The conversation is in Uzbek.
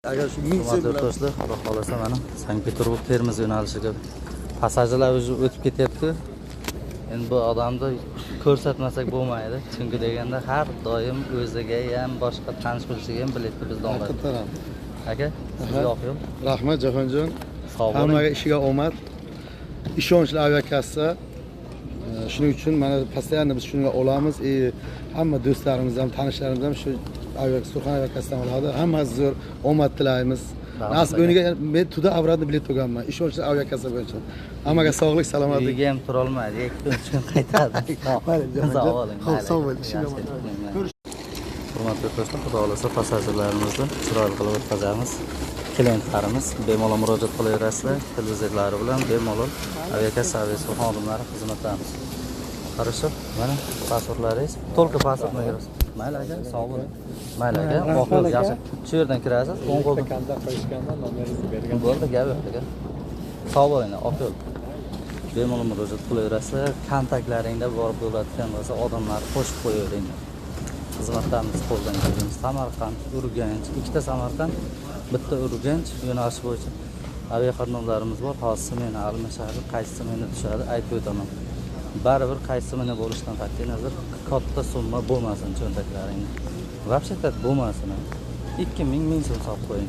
Agar shu 1000 so'm Hurmatli do'stlar, Xudo xolasa mana Sankt-Peterburg Termiz yo'nalishiga passajirlar уже o'tib ketyapti. Endi bu odamni ko'rsatmasak bo'lmaydi. Chunki deganda har doim o'ziga ham, boshqa tanish bilishiga ham biletni bizdan oladi. Haqiqatdan ham. Aka, sizga oq yo'l. Rahmat, Jahonjon. Sog' bo'ling. Hammaga ishiga omad. Ishonchli aviakassa. Shuning uchun mana постоянно biz shunga olamiz. Hamma do'stlarimiz ham, tanishlarimiz ham shu Surxon aviakassadan oladi. Hammasi zo'r, omad tilaymiz. Rahmat Nasib aka. o'yiniga men туда обратно bilet olganman. Ishonchli aviakassa bo'yicha. Hammaga sog'lik, salomatlik. Uyga ham turolmaydi, 2 kun, 3 kun qaytadi. Mayli, Jahonjon. Sog' bo'ling. Xo'p, Mayli. sog' bo'ling. Ishiga Yaxshi omad. mayli. Hurmatli do'stlar, Xudo xolasa passajirlarimizni chiroyli qilib o'tkazamiz. Klientlarimiz bemalol murojaat qilaverasizlar, televizorlari bilan bemalol aviakassa aviatsiya xodimlari xizmatdamiz. Хорошо, mana pasportlaringiz, только pasportni kirasiz. Mayli aka, sog' bo'ling. Mayli aka, oq yo'l, yaxshi. Shu yerdan kirasiz, o'ng qo'ldan. Kontakt qilishganda nomeringizni bergan. Bo'ldi, gap yo'q aka. Sog' bo'ling, oq yo'l. Bemalol murojaat qilaverasizlar. Kontaktlaringda borib bo'ladigan bo'lsa, odamlarni qo'shib qo'yaveringlar. Xizmatdamiz qo'ldan kelgancha. Samarqand, Urganch, ikkita Samarqand, bitta Urganch yo'nalishi bo'yicha aviaqatnovlarimiz bor. Hozir smena almashadi, qaysi smena tushadi aytib o'taman. Baribir qaysi smena bo'lishidan qat'iy nazar katta summa bo'lmasin cho'ntaklaringda. Вообще-то bo'lmasin. 2000 1000 so'm solib qo'ying.